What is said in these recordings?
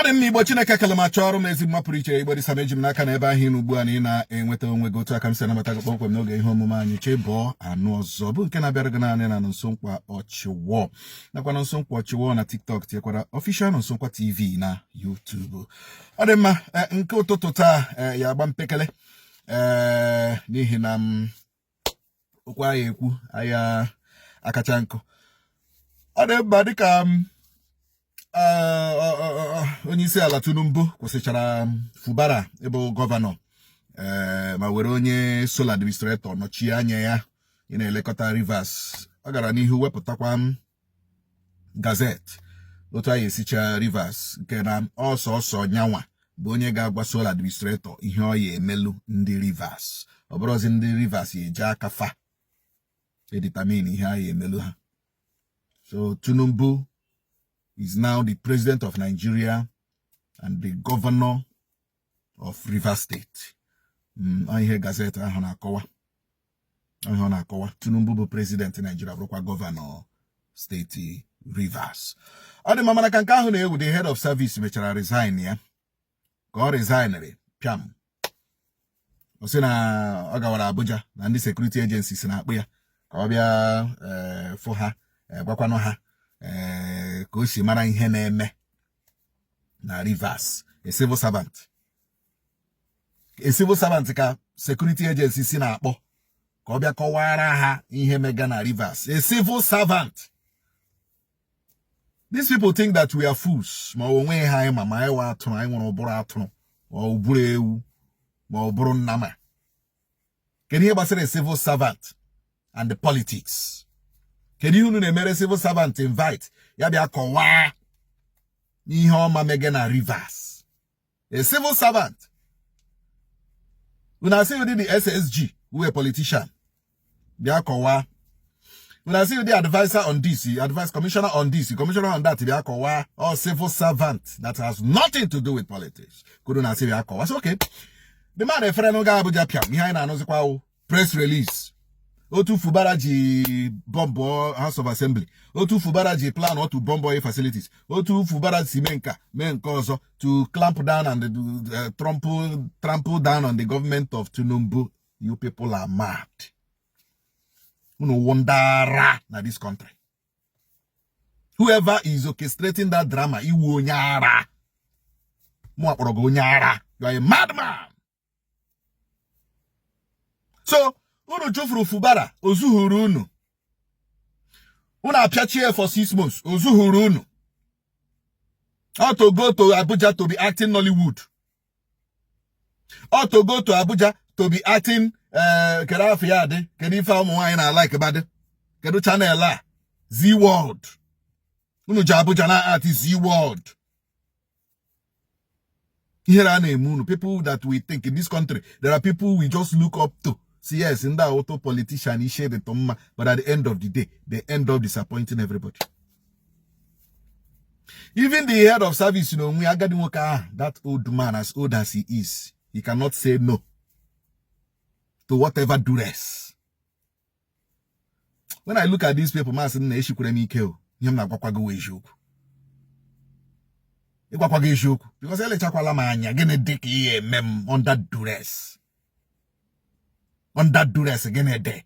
Dị mma, Igbo Chineke kele ma chọọrọ m ezi mma pụrụ iche. Igbo dịsa m, eji m n'aka na ebe ahụ ị nọ ugbu a na ị na-enweta onwe gị otu aka m si anabata gị kpọmkwem n'oge ihe omume anyị Chebọọ Anụ Ọzọ, bụ nke na-abịara gị naanị na Nso Nkwa Ọchịwọ, nakwa na Nso Nkwa Ọchịwọ na TikTok, tinyekwara Official Nso Nkwa TV na YouTube. Ọ dị mma. Nke ụtụtụ taa ya agba mpekele, ee, n'ihi na m okwu anyị ekwu anya akacha nkụ. Ọ dị mma. Dịka m onye isi ala Tinubu kwụsịchara Fubara ịbụ gọvanọ, ma were onye sole administrator nọchie anya ya ị na-elekọta Rivers, ọ gara n'ihu wepụtakwa m gazette otu anyị esicha Rivers, nke na ọsọsọ nyanwa bụ onye ga-agwa sole administrator ihe ọ ya emelu ndị Rivers. Ọ bụrụzi ndị Rivers ya eji aka fa edetermine ihe a ya emelu ha. So Tinubu is now the president of Nigeria and the governor of Rivers State. Ọ ihe gazette ahụ na-akọwa, ọ ihe ọ na-akọwa. Tinubu bụ president Nigeria, bụrụkwa gọvanọ steeti Rivers. Ọ dị mma. Mana ka nke ahụ na-ewu, the head of service mechara resign ya. Ka ọ resignịrị, pịam, ọ sị na ọ gawara Abuja, na ndị security agencies na-akpụ ya ka ọ bịa fụ ha, gwakwanụ ha ka o si mara ihe na-eme na Rivers. A civil servant, a civil servant ka security agency si na-akpọ ka ọ bịa kọwara ha ihe mega na Rivers. A civil servant. These people think that we are fools, ma ọ nweghị ha anyị ma anyị wa atụrụ, anyị nwere ụbụrụ atụrụ, ma ọ bụrụ ewu, ma ọ bụrụ nnama. Kedu ihe gbasara a civil servant and the politics? Kedu ihe unu na-emere civil servant invite ya bịa kọwaa ihe ọma mege na Rivers? A civil servant. Unu asị ụdị the SSG who a politician bịa kọwaa. Unu asị ụdị adviser on this, advice commissioner on this, commissioner on that bịa kọwaa. All civil servant that has nothing to do with politics kwuru na asị bịa kọwaa. So okay, the man efere n'oge Abuja, pịam, ihe anyị na-anụzikwa wụ press release otu Fubara ji bomb House of Assembly, otu Fubara ji plan otu bomb oil facilities, otu Fubara si mee nka, mee nke ọzọ, to clamp down and trample down on the government of Tinubu. You people are mad. Unu wụ ndị ara na this country. Whoever is orchestrating that drama, iwu onye ara. Mụ akpọrọ gị onye ara. You are a madman. So unu chụfuru Fubara, ozuhuru unu. Unu apịachie for 6 months, ozuhuru unu. Or to go to Abuja to be acting Nollywood, or to go to Abuja to be acting kedu afọ ya dị, kedu ife ụmụ nwaanyị na like badị, kedu channel a, Zee World. Unu ji Abuja na act Zee World. Ihere a na-eme unu. People that we think in this country, there are people we just look up to, see, yes, ndị auto politician ishe dị mma, but at the end of the day, they end up disappointing everybody. Even the head of service n'onwe, agadi nwoke ahụ, that old man, as old as he is, he cannot say no to whatever duress. When I look at these people, masị na eshikwere m ike o. Ihe m na-agwakwa gị wụ eziokwu, ịgwakwa gị eziokwu, because elechakwala m anya. Gịnị dị ka ihe eme m under duress? Under duress, gịnị dị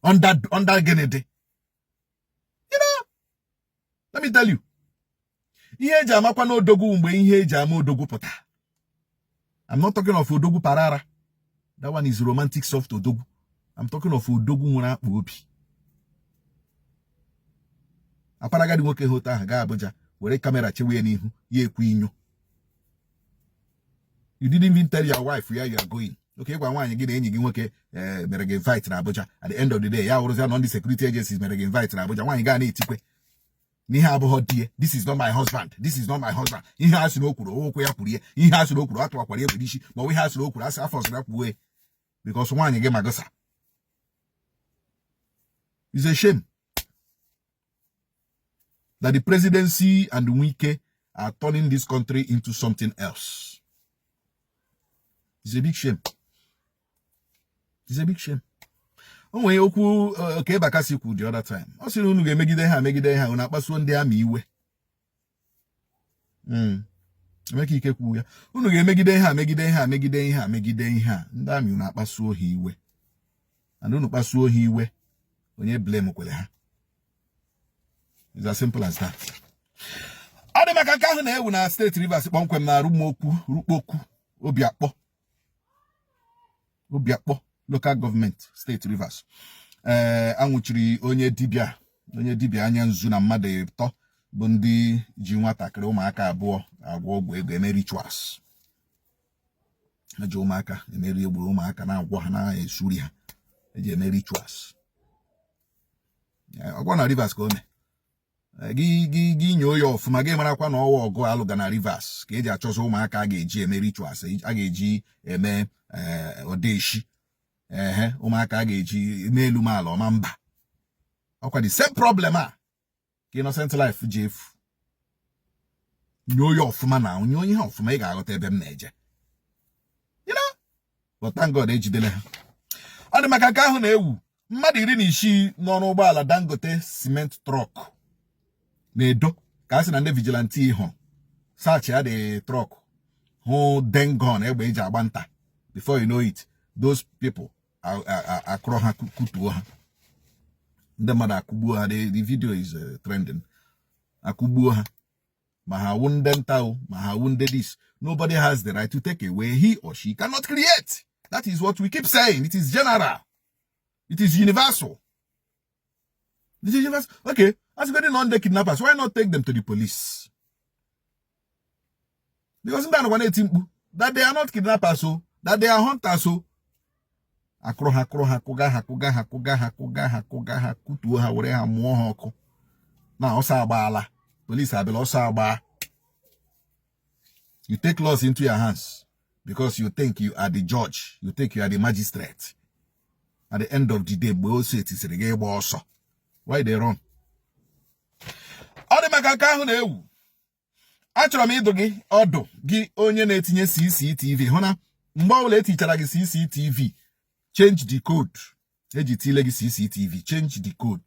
under gịnị dị? Let me tell you, ihe eji amakwa n'odogwu, mgbe ihe eji ama odogwu pụta. I'm not talking of odogwu parara. That one is romantic soft odogwu. I'm talking of odogwu nwere akpa obi. Akpara agadi nwoke ha otu ahụ gaa Abuja, were camera chewe ya n'ihu ya, ekwu inyo. You didn't even tell your wife where you are going. Okay, gwa nwaanyị gị na enyi gị nwoke mere gị invite na Abuja. At the end of the day, ya wụrụzia na ndị security agencies mere gị invite na Abuja. Nwaanyị gaa na-etikwe n'ihe abụghọ die, "This is not my husband, this is not my husband." Ihe a sị na o kwuru, okwu ya kwuru ya. Ihe a sị na o kwuru, atụwakwara egbe n'isi, ma ọ bụ ihe a sị na o kwuru, asị afọ ọsọ ya kwuo, because nwaanyị gị magụsa. It's a shame that the presidency and Wike are turning this country into something else. It's a big shame. It's a big shame. O nwere okwu ka Bakassi kwu the other time. Ọ sịrị unu ga-emegide ha, emegide ha, unu akpasuo ndị amị iwe. Emeka Ike kwuo ya, unu ga-emegide ihe a, megide ihe a, megide ihe a, megide ihe a. Ndị army, unu akpasuo ha iwe, and unu kpasuo ha iwe, onye blame kwere ha. It's as simple as that. Ọ dị maka nke ahụ na-ewu na steeti Rivers, kpọmkwem na Arụmokwu, Rukpokwu, Obiakpọ, Obiakpọ Local Government, steeti Rivers. Ee, anwụchiri onye dibịa anya nzu na mmadụ ịtọ bụ ndị ji nwatakịrị, ụmụaka abụọ, agwọ ọgwụ ego, eme rituals. Eji ụmụaka emeri, egburu ụmụaka, na-agwọ ha, na-esuri ha, eji eme rituals. Ọgwọ na Rivers ka o mee. Gị nyoo ya ọfụma, gị marakwa na ọwa ọgụ alụga na Rivers ka eji achọzọ ụmụaka a ga-eji eme rituals, a ga-eji eme odeshi, ehe, ụmụaka a ga-eji n'elu ala ọma mba. Ọkwa the same problem a ka innocent life ji efu. Nyoo ya ọfụma na nyoo ihe ọfụma, ị ga-aghọta ebe m na-eje. But thank God, ejidele ha. Ọ dị maka nke ahụ na-ewu, mmadụ 16 nọ n'ụgbọala Dangote cement truck na-edo ka a sị na ndị vigilante hụrụ, search ya the truck, hụ dane gun, egbe eji agba nta. Before you know it, those people akụrọ ha, kutuo ha. Ndị mmadụ akụgbuo ha. The video is trending. Akụgbuo ha, ma ha wụ ndị nta o, ma ha wụ ndị this, nobody has the right to take away he or she cannot create. That is what we keep saying. It is general, it is universal, it is universal. Okay, as going on the kidnappers, why not take them to the police? Because ndị anọkwa na-eti mkpu that they are not kidnappers o, that they are hunters o. Akụrụ ha, kụrụ ha, kụga ha, kụga ha, kụga ha, kụga ha, kụga ha, kutuo ha, were ha mụọ ha ọkụ na ọsọ agbaala. Police abịala, ọsọ agba. You take laws into your hands because you think you are the judge, you think you are the magistrate. At the end of the day, mgbe ose etisiri gị ịgba ọsọ, why they run? Ọ dị maka nke ahụ na-ewu. Achọrọ m ịdụ gị ọdụ, gị onye na-etinye CCTV, hụ na mgbe ọbụla etichara gị CCTV, change the code eji tile gị CCTV. Change the code.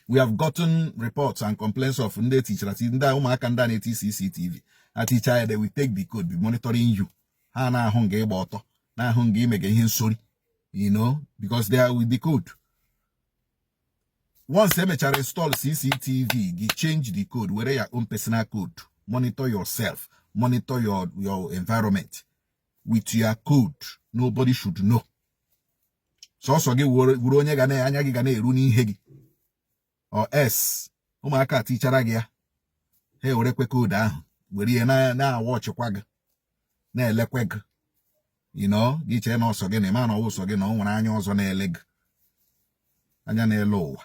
We have gotten reports and complaints of ndị etichara, ndị ụmụaka, ndị a na-eti CCTV. Aticha ya, they will take the code, be monitoring you. Ha na-ahụ nga ịgba ọtọ, na-ahụ nga imega ihe nsori, because they are with the code. Once emechara install CCTV gị, change the code, were your own personal code. Monitor yourself, monitor your environment with your code. Nobody should know. Sọsọ gị wuru onye ga na anya gị ga na-eru n'ihe gị. Or else ụmụaka tichara gị ya, ha ewerekwe code ahụ were ihe na-awa ọchịkwa gị, na-elekwe gị. Gị chee na ọsọ gị na ịma na ọwụ sọ gị, na ọ nwere anya ọzọ na-ele gị, anya na-ele ụwa.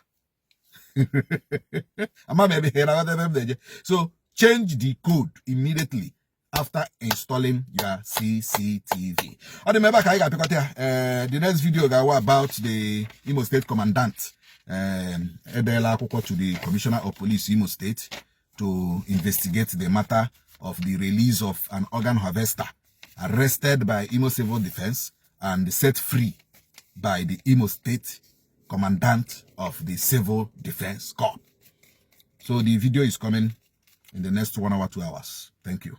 Ama m ebe ihe na ebe m na-eje. So change the code immediately after installing your CCTV. Ọ dị m ebe a ka anyị ga-apịakọta ya. The next video ga-awa about the Imo State Commandant. Edeela akwụkwọ to the Commissioner of Police, Imo State, to investigate the matter of the release of an organ harvester arrested by Imo Civil Defense and set free by the Imo State Commandant of the Civil Defense Corps. So the video is coming in the next 1 hour, 2 hours. Thank you.